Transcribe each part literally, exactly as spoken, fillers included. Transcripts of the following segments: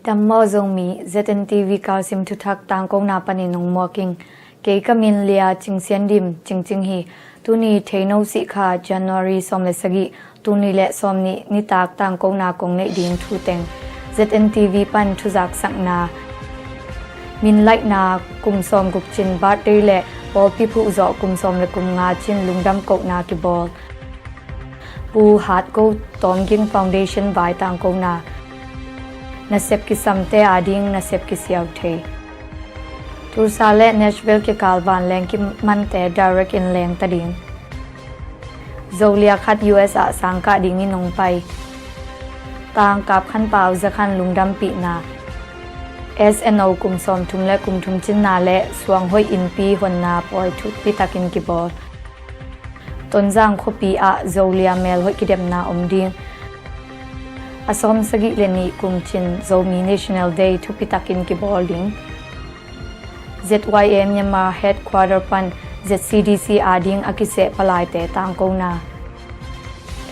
Dam maw Zomi, Z N T V Kalsim thuthak tangkona panin hong muak ing. Kei ka min Lia Cing Sian Dim, Cingcing hi. Tuni Theino Sihkha, January sawm le sagih, tul nih le sawm nih nitak tangkona kong neih ding thu teng. Z N T V pan thuzaksakna, min laihna, kum sawmguk cin birthday le pawlpi phuhzawh kum sawm le kum nga cin lungdam kohna kibawl. Pu Hat Ko Tawm Ging Foundation vai tangkona. Nasep kisamte ading nasep kisiau thei. Tulsa le Nashville kikal vanleng kimante direct in leng ta ding. Zolia khat U S ah sangkah dingin hong pai. Tangkap Khan Pau Za Khan lungdampihna. S N O kum sawmthum le kum thum cinna le suang hoih innpi honna pawi thupi takin kibawl. Tonzang khuapi ah Zolia melhoih kidemna om ding. A sawm sagih le nih kum cin Zomi National Day thupi takin kibawl ding. Z Y A Myanmar Headquarter pan Z C D C ading a kiseh palaite tangkona.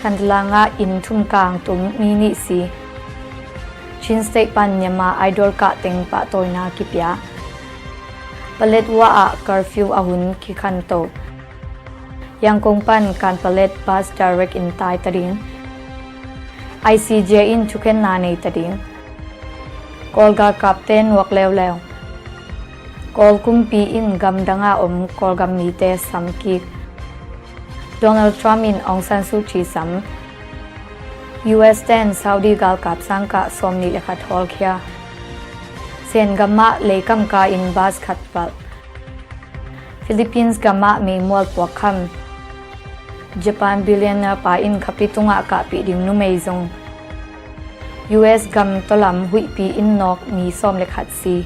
Thantlang ah inn thum kang tum mi nih si. Chin State pan Myanmar Idol kah teng pahtawina kipia. Paletwa ah curfew a hun kikhanto. Yangon pan Kanpalet bus direct in tai ta ding. I C J in thukhenna nei ta ding. Kawl galkapte nuak leuleu. Kawl kumpi in gamdang a om Kawlgam mite sam kik. Donald Trump in Aung San Suu Kyi sam. U S ten Saudi galkap sangkah sawm nih le khat hawlkhia. Sen gam ah leikam ka in bus khat palh. Philippines gam ah meimual puak kham. Japan billionaire pa in khapi tungah kahpih ding numei zong. U S gam tawlam huihpi in nawk mi sawm le khat si.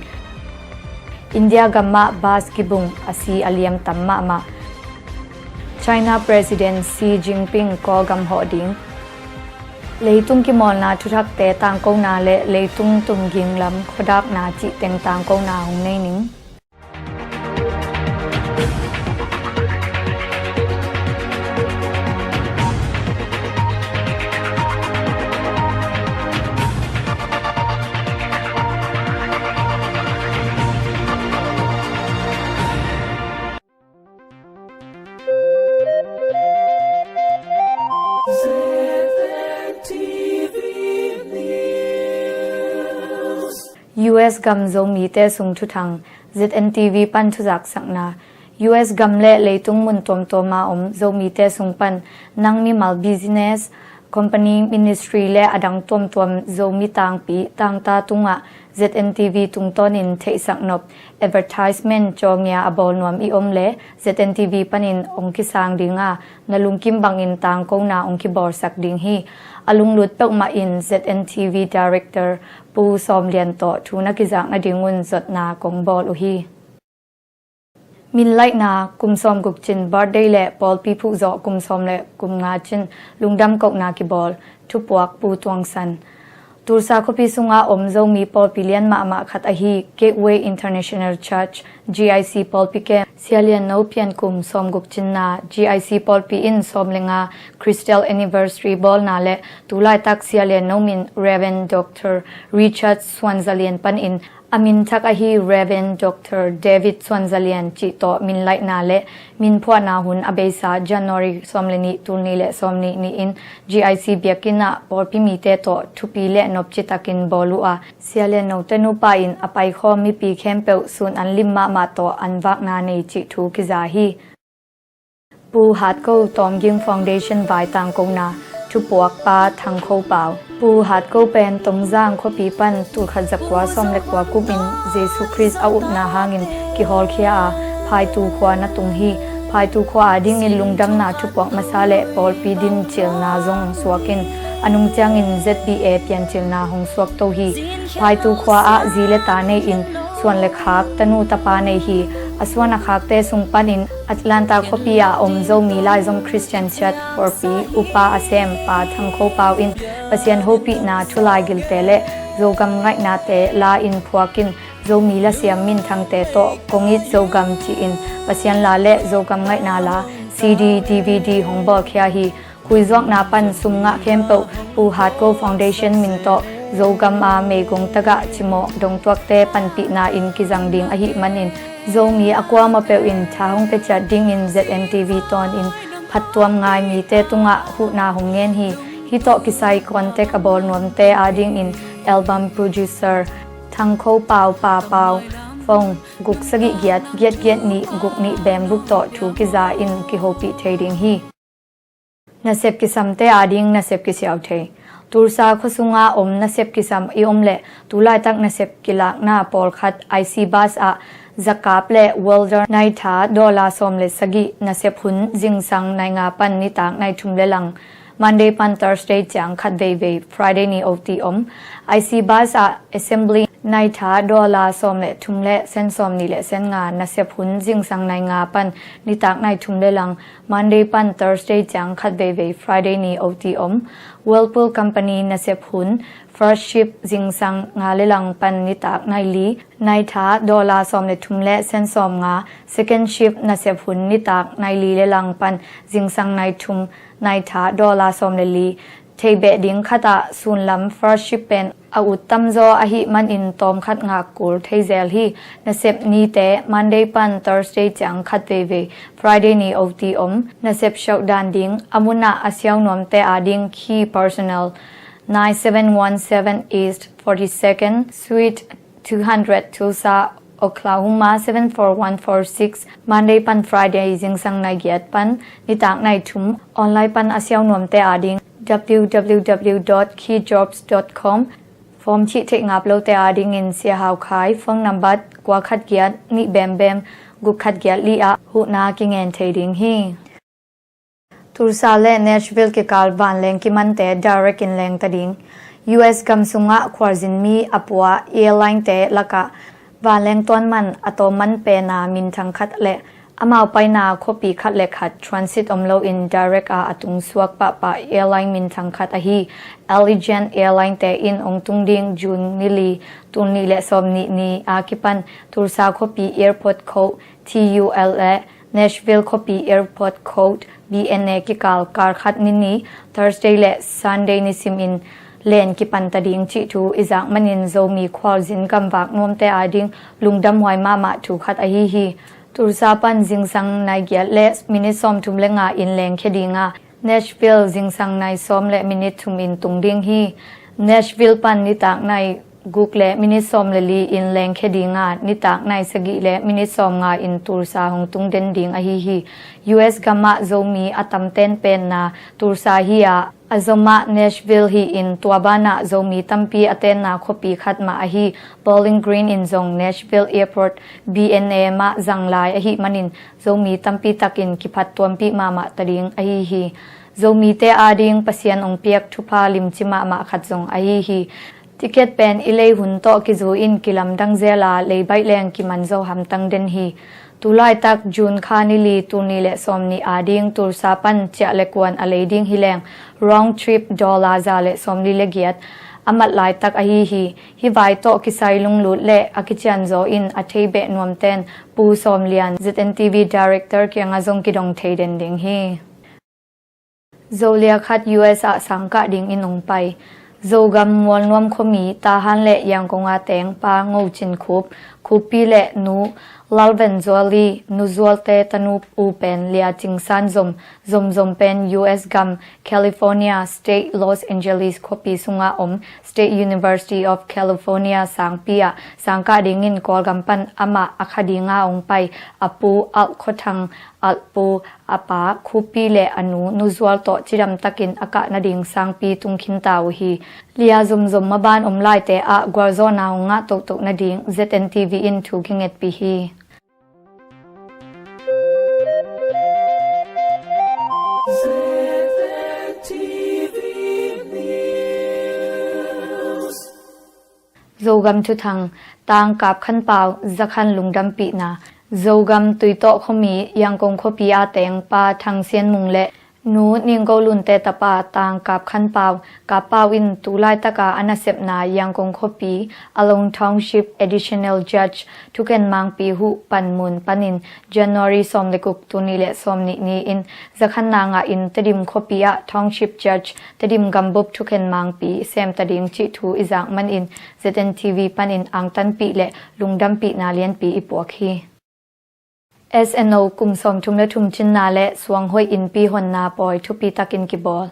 India gam ah bus kibung a si a liam tam mahmah. China President Xi Jinping Kawlgam hawh ding. Leitung kimawlna thuthakte tangkona le leitung tumging lam khuadakna cih teng tangkona hong nei ning. U S gam Zomite sung thuthang, Z N T V pan thuzaksakna. U S gam le leitung mun tuamtuama om Zomite sung pan nang mimal business, company, ministry le a dang tuamtuam Zomi tangpi tangta tungah Z N T V tungtawnin theihsak nop advertisement cawngya a bawl nuam i om le Z N T V panin hong kisang dinga na lungkim bangin tangkona hong kibawlsak ding hi. A lunglut peuhmah in Z N T V Director Pu Sawm Lian tawh thu na kizak nadingun zotna kong bawl uh hi. Min laihna, kum sawmguk cin birthday le pawlpi phuhzawh kum sawm le kum nga cin lungdam kohna kibawl, thupuak Pu Tuang San. Tulsa khuapi sunga om Zomi pawlpi lian mahmah khat ahi Gateway International Church, G I C pawlpi kem Sia Lian No pian kum sawmguk cinna, G I C pawlpi in sawm le nga Christial Anniversary bawlna le tulaitak Sia Lian No min Reverend Doctor Richard Suan Za Lian panin a min thak ahi Reverend Doctor David Suan Za Lian cih tawh min laihna le min phuahna hun a beisa January sawm le nih, tul nih le sawm nih ni-in G I C biakinn ah pawlpi mite tawh thupi le nopci takin bawl uh a, Sia Lian Note nupa in a paikhawm mipi khempeuh sun an lim mahmah tawh an vakna nei cih thu kiza hi. Pu Hat Ko Tawm Ging Foundation vai tangkona, thupuak Pa Thang Kho Pau. Pu Hat Ko pen Tonzang khuapi pan tulkhat zakua sawm le kua kumin Jesu Khrist a upna hangin kihawlkhia a, Phaitu khua na tung hi. Phaitu khua adingin lungdamna thupuak masa le pawlpi din cilna zong suakin a nung ciangin Z B A piancilna hong suakto hi. Phaitu khua ah zi le ta nei-in suan le khak tanu tapa nei hi. A suan a khakte sung panin Atlanta khuapi ah a om Zomi Laizom Christian Church pawlpi upa a sem Pa Thang Kho Pau in Pasian hopihna thulaigilte le Zogam ngaihnate la-in phuakin Zomi lasiam minthangte tawh kong it Zogam ci-in Pasian la le Zogam ngaihna la C D, D V D hong bawlkhia hi. Khuizuakna pan sum ngah khempeuh Pu Hat Ko Foundation min tawh Zogam a meigong tagah cimawh dongtuakte panpihna in kizang ding ahih manin Zomi a kuamah peuh in tha hong pia ciat dingin Z N T V tawnin phattuam ngai mite tungah huhna hong ngen hi. Hih tawh kisai contact a bawl nuamte adingin album producer Thangkho Pau, Pa Pau, phone guk sagih giat giat giat nih guk nih bembuk tawh thu kiza in kihopih thei ding hi. Nasep kisamte ading nasep kisiau thei. Tulsa khua sunga om nasep kisam i om leh tulaitak nasep kilakna pawlkhat I C bus ah zakap le welder naitha dollar sawm le sagih, nasep hun zingsang nai nga pan nitak nai thum le lang, Monday pan Thursday ciang khat veivei, Friday ni O T om. I C bus ah assembly naitha dollar sawm le thum le sen sawm nih le sen nga, nasep hun zingsang nai nga pan nitak nai thum le lang, Monday pan Thursday ciang khat veivei, Friday ni O T om. Whirlpool Company nasep hun first shift zingsang nga le lang pan nitak nai li, naitha dollar sawm le thum le sen sawm nga, second shift nasep hun nitak nai li le lang pan zingsang nai thum, naitha dollar sawm le li. Theibeh ding khatah sunlam first shift pen a ut tamzaw ahih manin tawmkhat ngak kul thei zel hi. Nasep nite Monday pan Thursday ciang khat veivei, Friday ni O T om. Nasep shauhdan ding a munah a siau nuamte ading key personnel nine seven one seven East forty-second Suite two hundred Tulsa, Oklahoma seven four one four six, Monday pan Friday zingsang nai giat pan nitak nai thum. Online pan a siau nuamte ading W W W dot key jobs dot com. Form thih theih ngap lote adingin Sia Hau Khai, phone number kua khat giat nih bem bem guk khat giat li ah huhna kingen thei ding hi. Tulsa le Nashville kikal vanleng kimante direct in lengta ding. U S gam sungah khualzin mi a pua airline te lakah vanleng tuan man a tawm man pena minthang khat le amau paina khuapi khat le khat transit om loin direct a a tungsuak pahpah airline minthang khat ahi Allegiant Airline te in ong tung ding June ni li, tul nih le sawm nih ni a kipan Tulsa khuapi airport code T U L le Nashville khuapi airport code B N A kikal kal khat ni ni, Thursday le Sunday nisimin len kipanta ding cih thu i zak manin Zomi khualzin gamvak nuamte ading lungdamhuai mahmah thu khat ahi hi. Tulsa pan zingsang nai giat le minit sawmthum le nga in lengkhia dinga, Nashville zingsang nai sawm le minit thum in tung ding hi. Nashville pan nitak nai guk le minit sawm le li in lengkhia dinga, nitak nai sagih le minit sawm nga in Tulsa hong tung den ding ahi hi. U S gamah Zomi a tamten penna Tulsa hi a, a zomah Nashville hi in tua banah Zomi tampi a tenna khuapi khat mah ahi Bowling Green in zong Nashville Airport B N A mah zang lai ahih manin Zomi tampi takin kiphat tuampih mahmah ta ding ahi hi. Zomite ading Pasian ong piak thupha limci mahmah khat zong ahi hi. Ticket pen i lei hun tawh kizu in kilamdang zel a, lei baih leng kiman zo hamtang den hi. Tulaitak June kha ni li, tul nih le sawm nih ading Tulsa pan ciah le kuan a lei ding hi leng round trip dollar za le sawm li le giat a mat laitak ahi hi. Hih vai tawh kisai lunglut le a kicianzaw in a theibeh nuamten Pu Sawm Lian, Z N T V Director kiangah zong kidong thei den ding hi. Zolia khat U S ah sangkah dingin ong pai. Zogam Mualnuam khuami Tahan le Yangon a teng Pa Ngo Cin Khup, Khupi le Nu Lalven Zuali, Nu Zualte tanu U pen Lia Cing San Zom, Zomzom pen U S gam California State Los Angeles khuapi sunga om State University of California sangpi ah sangkah dingin Kawlgam pan amah a kha dinga ong pai a pu Alh Khua Thang, Alh Pu, a pa Khupi le a nu Nu Zual tawh cidam takin a kah nading sangpi tung khinta uh hi. Lia Zomzom maban om laite ah gualzawhna ong ngah tohtoh nading Z N T V in thu kingetpih hi. Zogam Thuthang, Tangkap Khan Pau, Zakhan lungdampihna. Zogam Tuitawh khuami Yangon khuapi a teng Pa Thang Sian Mung le Nu Ning Go Lunte tapa Tang Kap Khan Pau, Kap Pau in tu laitaka a nasepna Yangon khuapi Along Township Additional Judge thukhen mangpi huh panmun panin January sawm le guk, tul nih le sawm nih ni-in zakhanna ngahin Tedim khuapi ah Township Judge Tedim gambup thukhen mangpi semta ding cih thu i zak manin Z N T V panin angtanpih le lungdampihna lianpi i puak hi. S N O kum sawmthum le thum cinna le suanghoih innpi honna pawi thupi takin kibawl.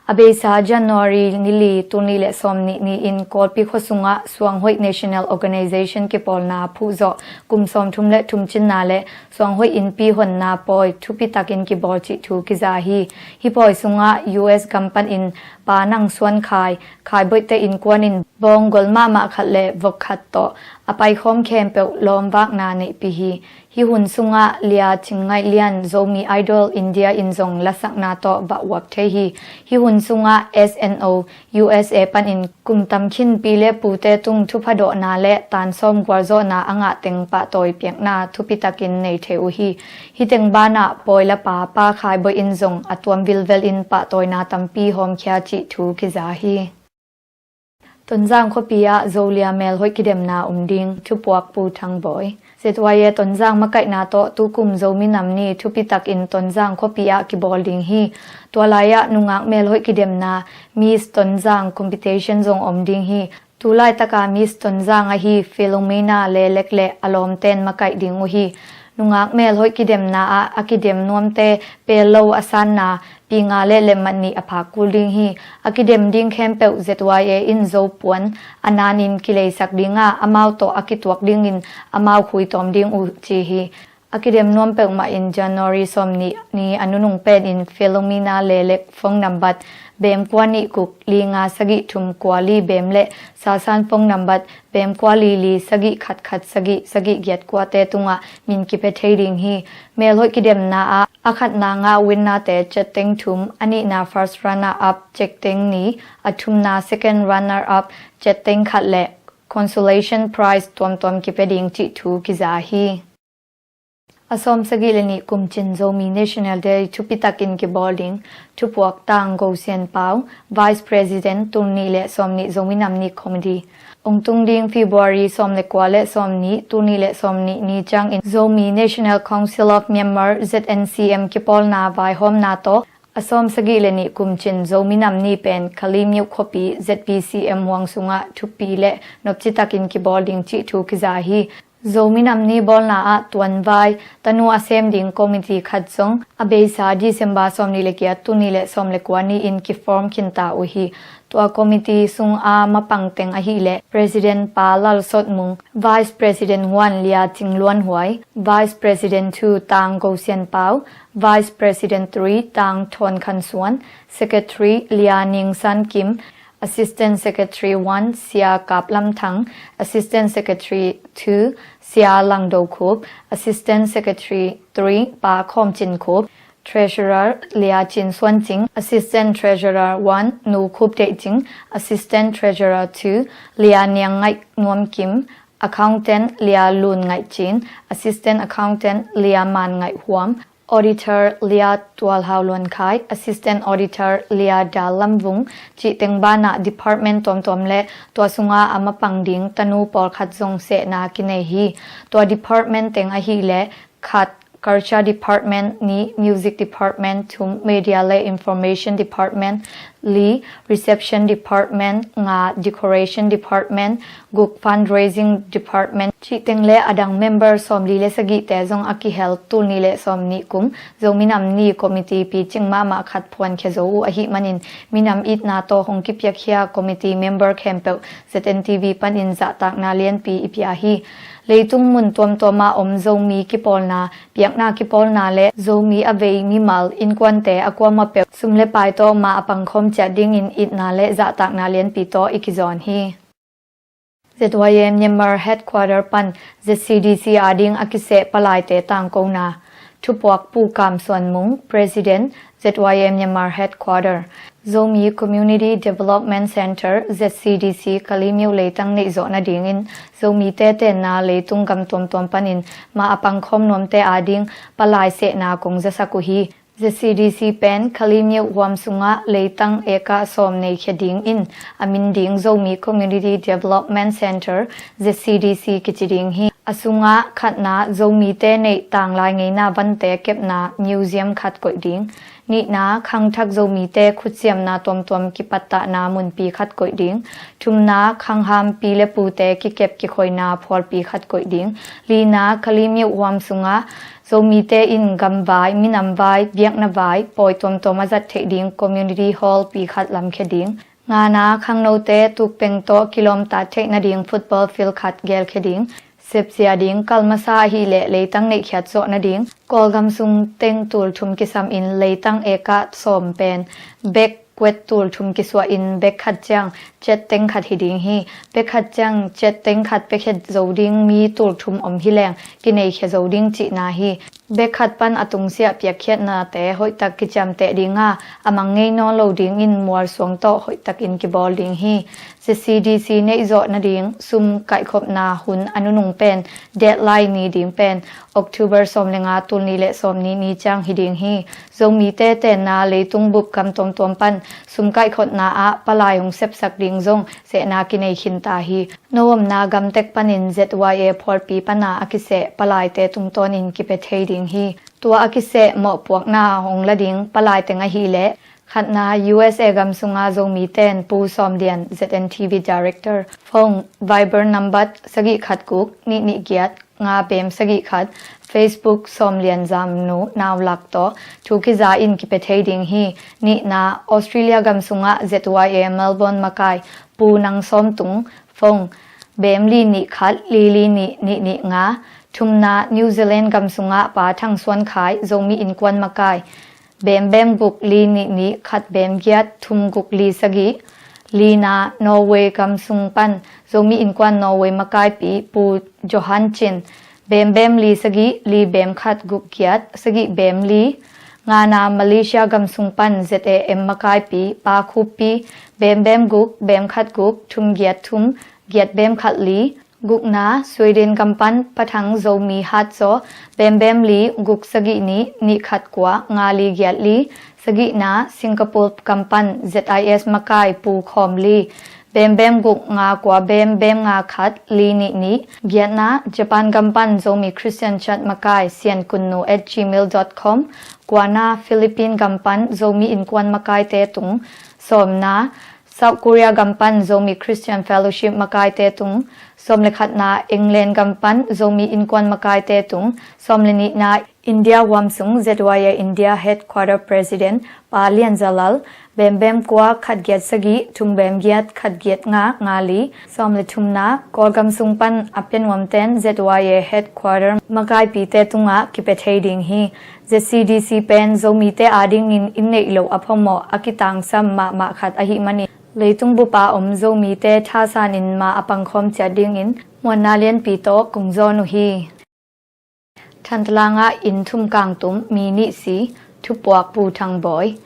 A beisa January ni li, tul nih le sawm nih ni-in Kawlpi khua sungah suanghoih National Organization kipawlna phuhzawh kum sawmthum le thum cinna le suanghoih innpi honna pawi thupi takin kibawl cih thu kiza hi. Hih pawi sungah U S gam panin Pa Nang Suan Khai, Khai Boihte innkuan in bawng gol mahmah khat le vok khat tawh a paikhawm khempeuh lawmvakna neihpih hi. Hih hun sungah Lia Cing Ngaih Lian, Zomi Idol India in zong lasakna tawh vah uap thei hi. Hih hun sungah S N O U S A panin kum tam khin pi le pute tung thuphadawhna le tansawm gualzawhna a ngah teng pahtawi piakna thupi takin nei thei uh hi. Hih teng banah pawi lapa Pa Khai Boih in zong a tuam vilvel in pahtawina tampi hawmkhia cih thu kiza hi. Tonzang khuapi ah Zolia melhoih kidemna om ding, thupuak Pu Thang Bawi. Z Y A Tonzang makaihna tawh tukum Zomi Nam Ni thupi takin Tonzang khuapi ah kibawl ding hi. Tua lai-ah nungak melhoih kidemna Miss Tonzang competition zong om ding hi. Tu laitaka Miss Tonzang ahi Philomena Lelek le a lawmten makaih ding uh hi. Nungak melhoih kidemna ah a kidem nuamte pel lo a sanna pi nga le lemmat nih a phak kul ding hi. A kidem ding khempeuh Z Y A in Zopuan a nanin kileisak dinga amau tawh a kituak dingin amau khuitawm ding uh ci hi. A kidem nuam peuhmah in January sawm nih ni a nunung penin Philomena Lelek phone nambat bem kua nih guk li nga sagih thum kua li bem le Sasan phone nambat bem kua li li sagih khat khat sagih sagih giat kuate tungah min kipia thei ding hi. Melhoih kidemna ah a khatna ngah winnerte ciatteng thum, a nihna first runner up ciatteng nih, a thumna second runner up ciatteng khat le consolation prize tuamtuam kipia ding cih thu kiza hi. A sawm sagih le nih kum cin Zomi National Day thupi takin kibawl ding, thupuak Tang Go Sian Pau, Vice President, tul nih le sawm nih Zomi Nam Ni Committee. Ong tung ding February sawm le kua le sawm nih, tul nih le sawm nih ni ciangin Zomi National Council of Myanmar, Z N C M kipawlna vaihawmna tawh a sawm sagih le nih kum cin Zomi Nam Ni pen Kalemyo khuapi Z B C M huang sungah thupi le nopci takin kibawl ding cih thu kiza hi. Zomi Nam Ni bawlna ah tuanvai tanu a sem ding committee khat zong a beisa December sawm nih le giat, tul nih le sawm le kua ni-in kiform khinta uh hi. Tua committee sung a mapang teng ahih leh President Pa Lal Sot Mung, Vice President Huan Lia Cing Luan Huai, Vice President two Tang Go Sian Pau, Vice President three Tang Thawn Khan Suan, Secretary Lia Ning San Kim, Assistant Secretary one Sia Kap Lam Thang, Assistant Secretary two Sia Lang Do Khup, Assistant Secretary three Pa Khawm Cin Khup, Treasurer Lia Cin Suan Cing, Assistant Treasurer one Nu Khup Deih Cing, Assistant Treasurer two Lia Niang Ngaih Nuam Kim, Accountant Lia Lun Ngaih Cin, Assistant Accountant Lia Man Ngaih Huam, Auditor Lia Tual Hau Luan Khai, Assistant Auditor Lia Dal Lam Vung, cih teng banah department tuamtuam le tua sunga a mapang ding tanu pawlkhat zong sehna kinei hi. Tua department teng ahih leh khat, Culture Department, nih, Music Department, thum, Media le Information Department, li, Reception Department, nga, Decoration Department, guk, Fundraising Department, cih teng le a dang member sawmli le sagihte zong a kihel tul nih le sawmnih kum Zomi Nam Ni Committee picing mahmah khat phuankhia zo uh ahih manin minam itna tawh hong kipiakkhia committee member khempeuh Z N T V panin zahtakna lianpi i pia hi. Leitung mun tuamtuama om Zomi kipawlna, biakna kipawlna le Zomi a vei mimal innkuante a kuamah peuh sum le pai tawh ma a pangkhawm ciat dingin itna le zahtakna lianpi tawh i kizawn hi. Z Y A Myanmar Headquarter pan Z C D C ading a kiseh palaite tangkona. Thupuak Pu Kam Suan Mung, President, Z Y A Myanmar Headquarter. Zomi Community Development Center, Z C D C, Kalemyo leitang neihzawh nadingin Zomite tenna leitung gam tuamtuam panin ma a pangkhawm nuamte ading palai sehna kong zasak uh hi. ZCDC pen Kalaymyo huam sungah leitang eka sawm neikhia dingin a min ding Zomi Community Development Centre, ZCDC kici ding hi. A sungah khatna Zomite neih tanglai ngeina vante kepna museum khat koih ding. Nihna khangthak Zomite khutsiamna tuamtuam kipattahna munpi khat koih ding. Thumna khangham pi le pute kikep kikhoina phualpi khat koih ding. Lina Kalaymyo huam sungah Zomite in gamvai, minamvai, biakna vai, pawi tuamtuam a zat theih ding community hall pi khat lamkhia ding. Ngana khangnote tukpeng tawh kilawmtat theih nading football field khat gelkhia ding. Sepsia ding kal masa ahileh leitang neihkhiat zawh nading. Kawlgam sung teng tul thum kisam in leitang eka sawm pen bek kuet tul thum kisuah in bek khat ciang cet teng khat hi ding hi. Bek khat ciang cet teng khat piakhiat zo ding mi tul thum om hileng kineikhia zo ding cihna hi. Bek khat pan a tungsiah piakkhiatnate hoihtak kiciamteh dinga a mang ngei nawn lo dingin mualsuang tawh hoihtakin kibawl ding hi. ZCDC neihzawh nading sum kaihkhopna hun a nunung pen deadline ni ding pen October sawm le nga tul ni le sawm ni ni ciang hi ding hi. Zomite tenna leitung bup gam tuamtuam pan sum kaihkhopna ah palai hong sepsak ding zong sehna kinei khinta hi. No omna gamtek panin ZYA phualpi pana a kiseh palaite tungtawnin kipia thei ding hi. Tua a kiseh mawhpuakna hong la ding palai teng ahileh khatna USA gam sunga Zomiten Pu Sawm Lian, ZNTV Director, phone, Viber nambat sagih khat guk nih nih giat nga bem sagih khat, Facebook Sawm Lian Zamnu Naulak tawh thu kiza in kipia thei ding hi. Nihna Australia gam sungah ZYA Melbourne makai Pu Nang Sawm Tung, phone, bem li nih khat li li nih nih nih nga. Thumna New Zealand gam sungah Pa Thang Suan Khai, Zomi Innkuan makai, bem bem guk li nih nih khat bem giat thum guk li sagih. Lina Norway gam sung pan Zomi Innkuan Norway makaipi Pu Johan Chin, bem bem li sagih li bem khat guk giat sagih bem li. Ngana Malaysia gam sung pan ZAM makaipi Pa Khuppi, bem bem guk bem khat guk thum giat thum giat bem khat li. Gukna Sweden gam pan Pa Thang Zomi Hatzaw, bem bem li guk sagih nih nih khat kua nga li giat li. Sagihna Singapore gam pan ZIS makai Pu Khawm Li, bem bem guk nga kua bem bem nga khat li nih nih. Giatna Japan gam pan Zomi Christian Church makai Sian Kun Nu at gmail dot com. Kuana Philippine gam pan Zomi Innkuan makaite tung. Sawmna South Korea gam pan Zomi Christian Fellowship makaite tung. Sawm le khatna England gam pan Zomi Innkuan makaite tung. Sawm le nihna India huam sung ZYA India Headquarter President Pa Lian Za Lal, bem bem kua khat giat sagih thum bem giat khat giat nga nga li. Sawm le thumna Kawlgam sung pan a pia nuamten ZYA Headquarter makaipite tungah kipia thei ding hi. ZCDC pen Zomite adingin inn neih loh a phamawh a kitangsam mahmah khat ahih manin leitung bupa om Zomite thasanin ma a pangkhawm ciat dingin muanna lianpi tawh kong zawn uh hi. Thantalang ah inn thum kangtum, mi nih si. Thupuak Pu Thang Bawi.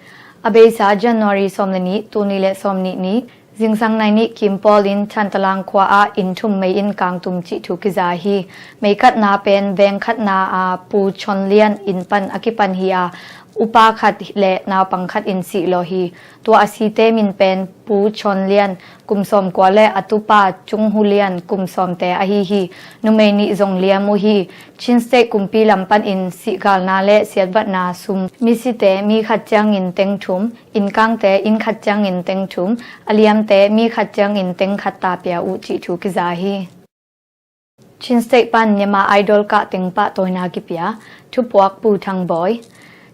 A beisa January sawm le nih, tul nih le sawm nih ni zingsang nai nih kim pawlin Thantalang khua ah inn thum mei in kangtum cih thu kiza hi. Mei khatna pen veng khatna a Pu Chon Lian inn pan a kipan hi a, upa khat le naupang khat in sih law hi. Tua a site min pen Pu Chon Lian, kum sawm kua le a tupa Chung Hu Lian, kum sawmte ahi hi. Numei nih zong liam uh hi. Chin State kumpi lam panin sihgalna le siatvatna sum misite mi khat ciangin teng thum, innkangte inn khat ciangin teng thum, a liamte mi khat ciangin teng khat ta pia uh cih thu kiza hi. Chin State pan Myanmar Idol kah teng pahtawina kipia, thupuak Pu Thang Bawi.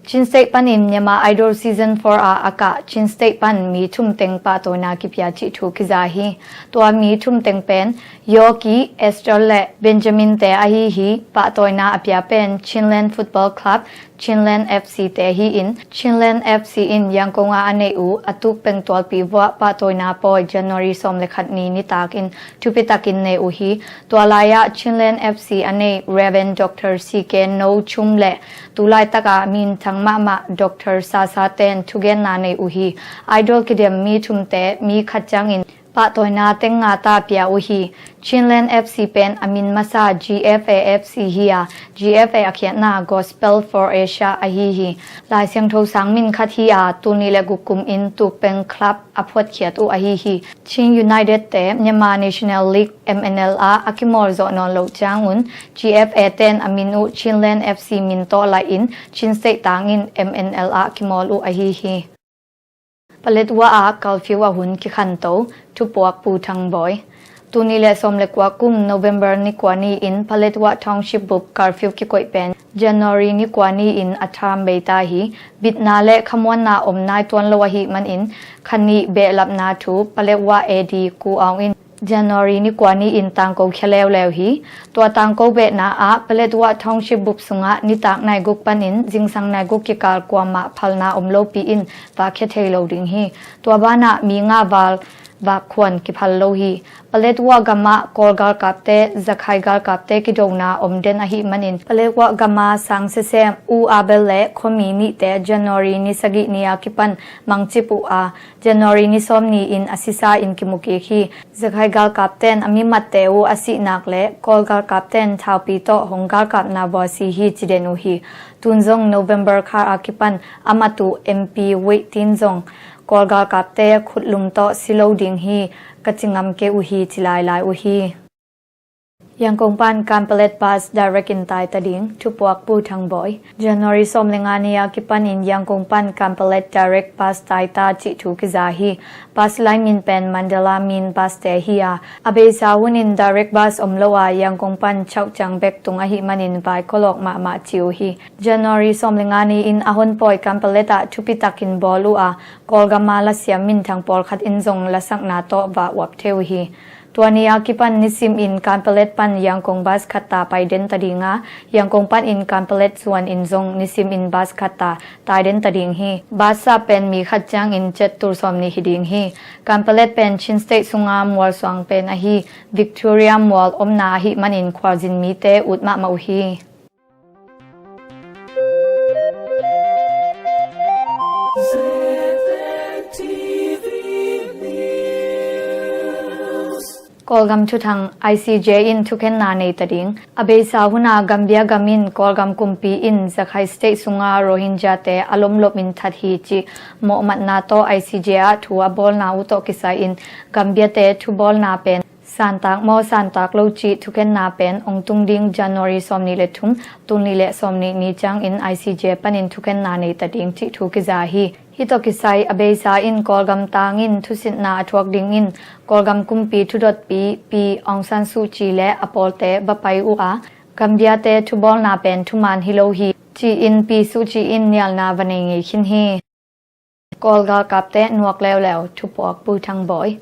Chin State panin Myanmar Idol Season four ah a kah Chin State pan mi thum teng pahtawina kipia cih thu kiza hi. Tua mi thum teng pen Yoki, Esther le Benjamin te ahi hi. Pahtawina a pia pen Chinland Football Club, Chinland FC te hi in, Chinland FC in Yangon ah a neih uh a tukpeng tualpi vuah pahtawina pawi January sawm le khat ni nitakin thupitakin nei uh hi. Tua lai-ah Chinland FC a nei Reverend Doctor C K No Chum le tu laitakah minthang mahmah Doctor Sasa ten thugenna nei uh hi. Idol kidem mi thumte mi khat ciangin pahtawina teng nga ta pia uh hi. Chinland F C pen a min masa G F A F C hi a, G F A a khiatna Gospel for Asia ahi hi. Lai Siangtho sang min khat hi a, tul nih le guk kum in Tupeng Club a phuatkhiat uh ahi hi. Chin United te Myanmar National League, M N L ah a kimawl zawh nawn loh ciangun G F A ten a min uh Chinland F C min tawh laih in Chin State tangin M N L ah kimawl uh ahi hi. Paletwa ah curfew a hun kikhanto, thupuak Pu Thang Bawi. Tul nih le sawm le kua kum November ni kua ni-in Paletwa Township bup curfew kikoih pen January ni kua ni-in a tham bei ta hi. Bitna le khamuanna om nai tuan lo ahih manin khanih behlapna thu Paletwa A D Ku Aung in January ni kua ni-in tangko khia leuleu hi. Tua tangko behna ah Paletwa Township bup sungah nitak nai guk panin zingsang nai guk kikal kuamah phalna om lopi in vak khia thei lo ding hi. Tua banah mi nga val vak khuan kiphal lo hi. Paletwa gamah Kawl galkapte, Zakhai galkapte kidona om den ahih manin Paletwa gama sang sesem U Abel le khuami nihte January ni sagih ni a kipan mangcip uh a, January ni sawm ni-in a sisa in kimu kik hi. Zakhai galkapten a mimatte uh a sihnak le Kawl galkapten thaupi tawh hong galkapna vua si hi ci den uh hi. Tun zong November kha a kipan a mat uh M P Wei Tin zong Kawl galkapte khutlum tawh si lo ding hi ka ci ngam kei uh hi ci lailai uh hi. Yangon pan Kanpalet bus direct in taita ding, thupuak Pu Thang Bawi. January sawm le nga ni a kipanin Yangon pan Kanpalet direct bus taita cih thu kiza hi. Bus lai min pen Mandala min bus te hi a, a beisa hunin direct bus om lo a Yangon pan chauh ciang bek tung ahih manin vaikolawk mahmah ci uh hi. January sawm le nga ni-in a honpawi Kanpalet ah thupi takin bawl uh a, Kawlgam a lasiam minthang pawlkhat in zong lasakna tawh vah uap thei uh hi. Tua ni a kipan nisim in Kanpalet pan Yangon bus khat ta pai den ta ding a, Yangon pan in Kanpalet zuan in zong nisim in bus khat ta tai den ta ding hi. Bus sap pen mi khat ciangin cet tul sawm nih hi ding hi. Kanpalet pen Chin State sunga mual suang pen ahi Victoria mual omna ahih manin khualzin mite ut mahmah uh hi. Kawlgam thuthang, I C J in thukhenna nei ta ding. A beisa huna Gambia gam in Kawlgam kumpi in Zakhai State sunga Rohingya te a lomlop in that hi cih mawhmatna tawh I C J ah thu a bawlna uh tawh kisai in Gambia te thubawlna pen santak maw santak lo cih thukhenna pen ong tung ding January sawm nih le thum, tul nih le sawm nih ni ciangin I C J panin thukhenna nei ta ding cih thu kiza hi. Hih tawh kisai a beisa in Kawlgam tangin thusitna a thuak dingin Kawlgam kumpi thudotpi Pi Aung San Suu Kyi le a pawlte va pai uh a, Gambia te thubawlna pen thuman hi lo hi ci-in Pi Suu Kyi in nialna va nei ngei khin hi. Kawl galkapte nuak leuleu, thupuak Pu Thang Bawi.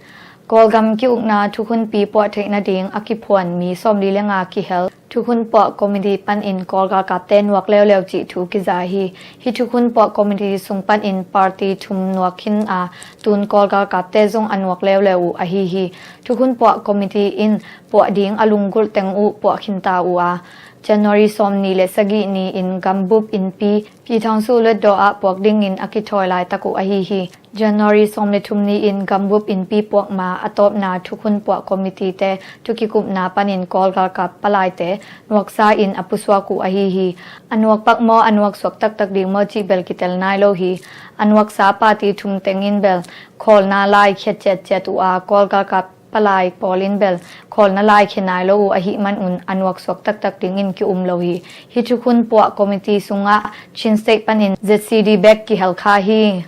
Kawlgam ki-ukna thukhunpi puah theih nading a kiphuan mi sawmli le nga kihel thukhun puah committee panin Kawl galkapte nuak leuleu cih thu kiza hi. Hih thukhun puah committee sung panin party thum nuak khin a, tun Kawl galkapte zong a nuak leuleu uh ahi hi. Thukhun puah committee in puah ding a lunggulh teng uh puah khin ta uh a, January sawm nih le sagih ni-in gambup innpi Pi Thawng Suh Luatdaw ah puak dingin a kithawi laitak uh ahi hi. January sawm le thum ni-in gambup innpi puakma a tawpna thukhun puah committee te thukikupna panin Kawl galkap palaite nuaksa in a pusuak uh ahi hi. A nuak pak maw, a nuak suak taktak ding maw cih bel kitel nai lo hi. A nuaksa party thum tengin bel khawlna lai khia ciatciat uh a, Kawl galkap palai pawl in bel khawlna lai khia nai lo uh ahih manun a nuak suak taktak dingin ki-um lo hi. Hih thukhun puah committee sungah Chin State panin Z C D bek kihel kha hi.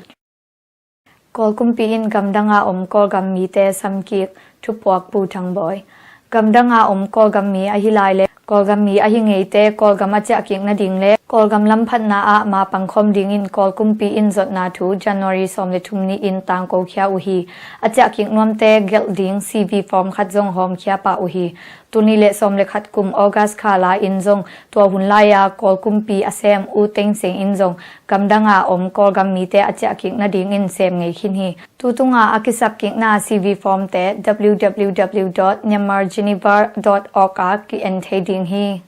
Kawl kumpi in gamdanga om Kawlgam mite samkik, thupuak Pu Thang Bawi. Gamdanga om Kawlgam mi ahi lai le Kawlgam mi ahi ngeite Kawlgam a ciahkik nading le Kawlgam lamphatna ah ma pangkhawm dingin Kawl kumpi in zotna thu January sawm le thum ni-in tangko khia uh hi. A ciahkik nuamte gelh ding C V form khat zong hawmkhia pah uh hi. Tul nih le sawm le khat kum August kha lai-in zong tua hun lai-a Kawl kumpi a sem U Thein Sein in zong gamdanga om Kawlgam mite a ciahkik nadingin sem ngei khin hi. Tutunga a kisapkikna C V form te W W W dot myanmar geneva dot org ah ki-en thei ding hi.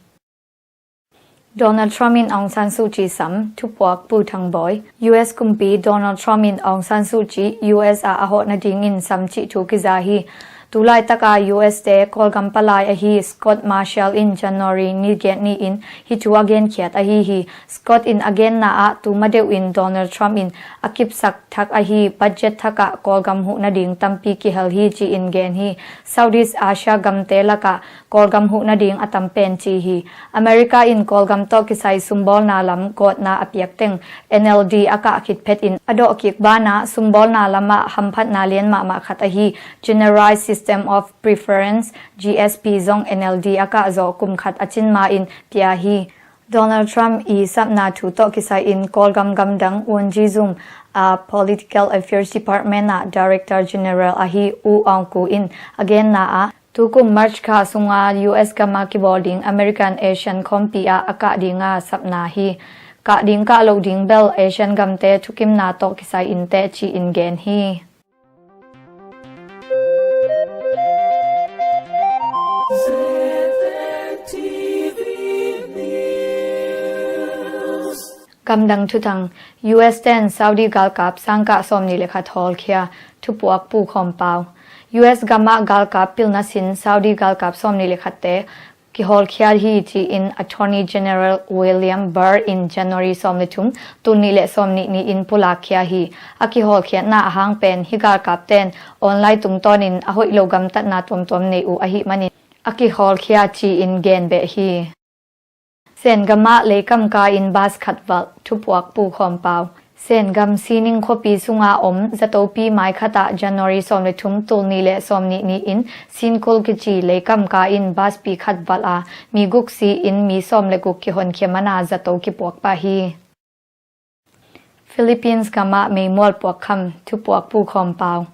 Donald Trump in Aung San Suu Kyi sam, thupuak Pu Thang Bawi. U S kumpi Donald Trump in Aung San Suu Kyi U S ah a hawh nadingin sam cih thu kiza hi. Tulaitaka U S te Kawlgam palai ahi Scott Marcial in January ni giat ni-in hih thu a genkhiat ahi hi. Scott in a genna ah tuma deuhin Donald Trump in a kipsak thak ahi budget thakah Kawlgam huh nading tampi kihel hi ci-in gen hi. Southeast Asia gamte lakah Kawlgam huh nading a tam pen ci hi. America in Kawlgam tawh kisai sumbawlna lam gawtna a piak teng N L D a kah khit phetin a dawhkik banah sumbawlna lamah hamphatna lian mahmah khat ahi Generalized System of Preference, G S P zong N L D a kah zawh kum khat a cin ma-in pia hi. Donald Trump i sapna thu tawh kisai-in Kawlgam gamdang Wungyi-zum a Political Affairs Department ah Director General ahi U Aung Kyaw in a genna ah, tukum March kha sunga U S gama kibawl ding American ASEAN khawmpi ah a kah dinga sapna hi. Kah ding kah loh ding bel ASEAN gamte thukimna tawh kisai-in teh ci-in gen hi. Gamdang thuthang. U S ten Saudi galkap sangkah sawmnih le khat hawlkhia, thupuak Pu Khawm Pau. U S gamah galkap pilna sin Saudi galkap sawmnih le khatte kihawlkhia hi ci-in Attorney General William Barr in January sawm le thum, tul nih le sawmnih ni-in pulakkhia hi. A kihawlkhiatna ahang pen hih galkapten online tungtawnin a hoih lo gamtatna tuamtuam nei uh ahih manin a kihawlkhia ci-in gen beh hi. Sen gamah leikam ka-in bus khat valh, thupuak Pu Khawm Pau. Sen gam Sining khuapi sunga om zatopi mai khatah January sawm le thum, tul nih le sawmnih ni-in Sinkul kici leikam ka-in bus pi khat valh a, mi guk si-in mi sawm le guk kihonkhia mana zato kipuak pah hi. Philippines gamah meimual puakkham, thupuak Pu Khawm Pau.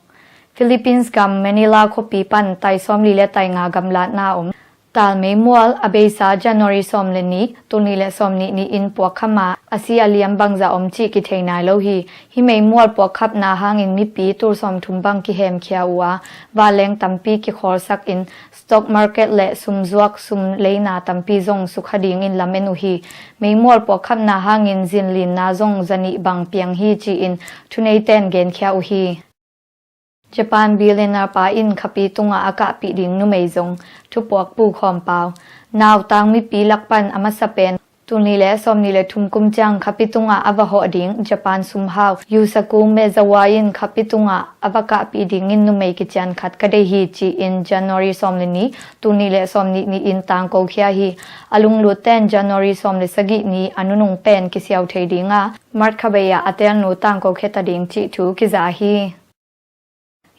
Philippines gam Manila khuapi pan tai sawmli le tai nga gamlatna om tal meimual a beisa January sawm le ni, tul nih le sawmnih ni-in puakkham a, a si a liam bangzah om cih kithei nai lo hi. Hih meimual puakkhapna hangin mipi tul sawmthum bang kihemkhia uh a, vanleng tampi kikhawlsakin stock market le sumzuak sum leina tampi zong sukha dingin lamen uh hi. Meimual puakkhapna hangin zinlinna zong zanih bang piang hi ci-in thuneiten genkhia uh hi. Japan billionaire pa in khapi tungah a kahpih ding numei zong, thupuak Pu Khawm Pau. Nautang mipi lak pan a masa pen, tul nih le sawmnih le thum kum ciang khapi tungah a va hawh ding Japan sumhau Yusaku Maezawa in khapi tungah a va kahpih dingin numei kician khat ka deih hi ci-in January sawm le ni, tul nih le sawmnih ni-in tangkokhia hi. A lunglutten January sawm le sagih ni a nunung pen kisiau thei dinga, March kha bei-ah a telnu tangkokhia ta ding cih thu kiza hi.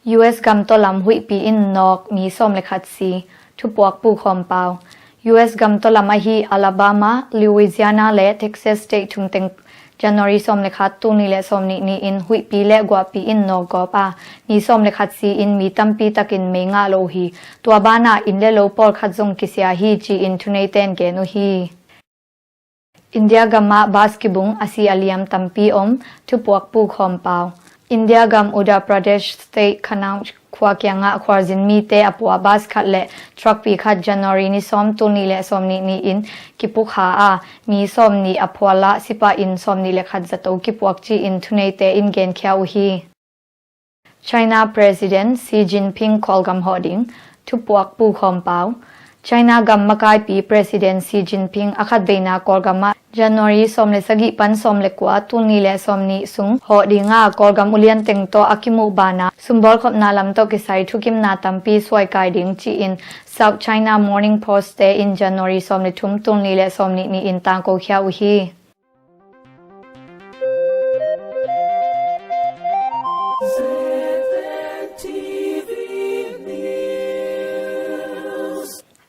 U S gam tawlam huihpi in nawk mi sawm le khat si, thupuak Pu Khawm Pau. U S gam tawlam ahi Alabama, Louisiana le Texas state thum teng January sawm le khat, tul nih le sawmnih ni-in huihpi le guahpi in nawk gawp a, mi sawm le khat si-in mi tampi takin mei ngah lo uh hi. Tua banah inn le lo pawlkhat zong kisia hi ci-in thuneiten gen uh hi. India gamah bus kibung a si a liam tampi om, thupuak Pu Khawm Pau. India gam Uttar Pradesh state Kannauj khua kiangah khualzin mite a pua bus khat le truck pi khat January ni sawm, tul nih le sawmnih ni-in kipukha a, mi sawmnih a phual ah sipa inn sawmnih le khat zato kipuak ci-in thuneite in genkhia uh hi. China President Xi Jinping Kawlgam hawh ding, thupuak Pu Khawm Pau. China gam makaipi President Xi Jinping a khatveina Kawlgamah January sawm le sagih pan sawm le kua, tul nih le sawmnih sung hawh dinga, Kawlgam ulian teng tawh a kimuh bana sumbawl khopna lam tawh kisai thukimna tampi suaikai ding ci-in South China Morning Post te in January sawm le thum, tul nih le sawmnih ni-in tangkokhia uh hi.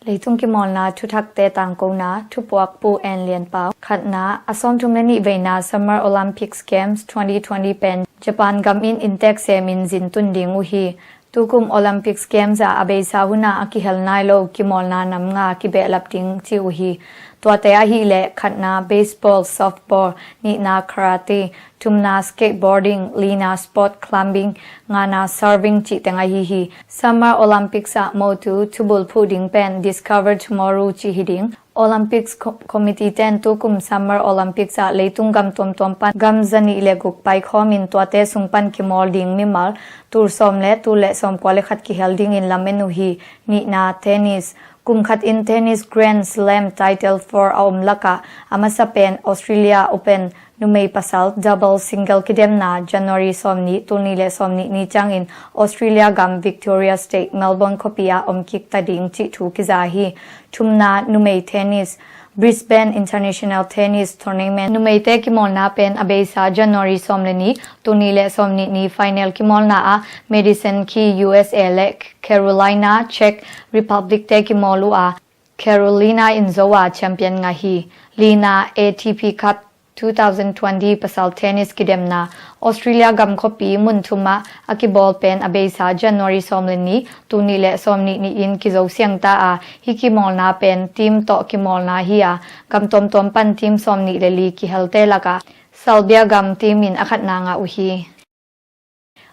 Leitung kimawlna thuthakte tangkona, thupuak Pu En Lian Pau. Khatna, a sawmthum le nih veina Summer Olympics Games twenty twenty pen Japan gam in inntek semin zin tun ding uh hi. Tukum Olympics Games ah a beisa hunah a kihel nai lo kimawlna nam nga kibehlap ding ci uh hi. Tuate ahih leh khatna baseball, softball, nihna karate, thumna skateboarding, lina sport climbing, ngana surfing cih teng ahi hi. Summer Olympics ah motu thubul phuh ding pen Discover Tomorrow cih hi ding. Olympics Committee ten tukum Summer Olympics ah leitung gam tuamtuam pan gam zanih le guk paikhawmin tuate sung pan kimawl ding mimal tul sawm le tul le sawm kua le khat kihel dingin lamen uh hi. Nihna, tennis. Kum khat in tennis Grand Slam title four a om lakah a masa pen Australia Open numei pasal double single kidemna January sawmnih, tul nih le sawmnih ni ciangin Australia gam Victoria State, Melbourne khuapi ah om kik ta ding cih thu kiza hi. Thumna, numei tennis. Brisbane International Tennis Tournament numeite kimawlna pen a beisa January sawm le nih, tul nih le sawmnih ni final kimawlna ah Madison Key, U S A le Carolina, Czech Republic te kimawl uh a, Carolina in zo a champion ngah hi. Lina, A T P Cup two thousand twenty pasal tennis kidemna Australia gam khuapi mun thum ah a kibawl pen a beisa January sawm le nih, tul nih le sawmnih ni-in kizo siang ta a, hih kimawlna pen team tawh kimawlna hi a, gam tuamtuam pan team sawmnih le li kihelte lakah Serbia gam team in a khatna ngah uh hi.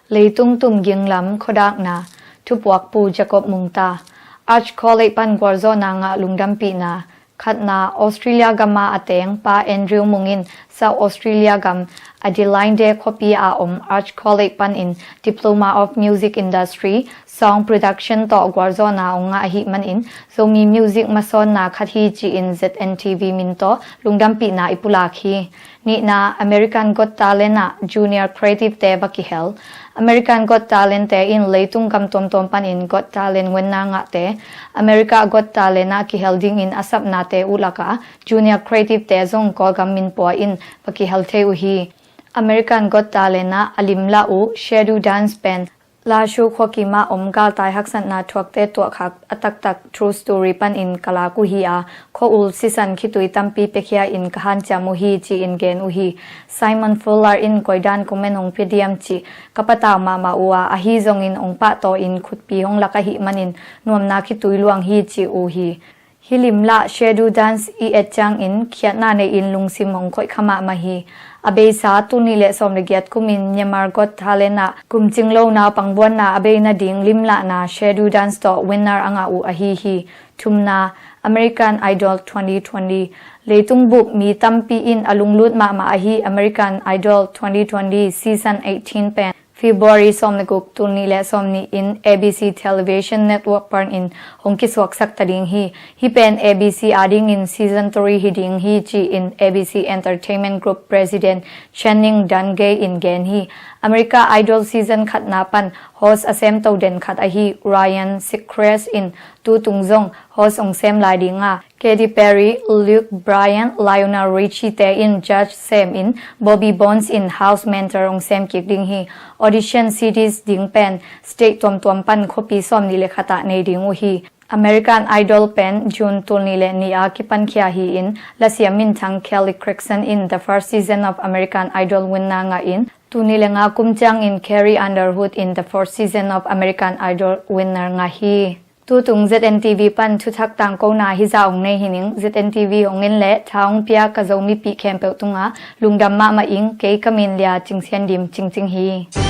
Leitung tumging lam khuadakna. Thupuak Pu Jacob Mungta. Arch College pan gualzawhna ngah lungdampihna. Khatna, Australia gama a teng Pa Andrew Mung in South Australia gam Adelaide khuapi a om Arch College panin Diploma of Music Industry, Song Production tawh gualzawhna hong ngah ahih manin Zomi music masawnna khat hi ci-in Z N T V min tawh lungdampihna i pulak hi. Nihna, American Got Talent ah Junior Creative te va kihel. American Got Talent te in leitung gam tuamtuam panin Got Talent guanna ngahte America Got Talent ah kihel dingin a sapnate uh lakah Junior Creative te zong Kawlgam min pua in va kihel thei uh hi. American Got Talent ah a limlah uh Schedule Dance pen Lashio khuakim ah om galtai haksatna thuakte tuahkhak a taktak true story panin ka lak uh hi a, khua-ul sisan khitui tampi piakhia in ka hanciam uh hi ci-in gen uh hi. Simon Fuller in koidan comment hong pia diam cih ka patau mahmah uh a, ahi zongin hong pahtaw in khutpi hong lak ahih manin nuamna khitui luang hi ci uh hi. Hih limlah Schedule Dance i et ciangin khiatna nei-in lungsim hong khoih kha mahmah hi. A beisa tul nih le sawm le giat kumin Myanmar Got Talent ah kumcing lo naupang buanna a bei nading limlahna Schedule Dance tawh winner a ngah uh ahi hi. Thumna, American Idol twenty twenty. Leitung bup mi tampi in a lunglut mahmah ahi American Idol twenty twenty Season eighteen pen February sawm le guk, tul nih le sawmnih in A B C Television Network panin hong kisuaksak ta ding hi. Hih pen A B C adingin season three hi ding hi ci-in A B C Entertainment Group President Channing Dungey in gen hi. America Idol season khatna pan host a semto den khat ahi Ryan Seacrest in tutung zong host hong sem lai ding a, Katy Perry, Luke Bryan, Lionel Richie te in judge sem in, Bobby Bones in house mentor hong sem kik ding hi. Audition series ding pen state tuamtuam pan khuapi sawmnih le khat ah nei ding uh hi. American Idol pen June tul nih le nih a kipankhia hi-in, lasiam minthang Kelly Clarkson in the first season of American Idol winner ngah in, tul nih le nga kum ciangin Carrie Underwood in the fourth season of American Idol winner ngah hi. Tutung Z N T V pan thuthak tangkona hizah hong nei hi ning. Z N T V hong en le tha hong pia ka Zomipih khempeuh tungah lungdam mahmah ing. Kei ka min Lia Cing Sian Dim Cingcing hi.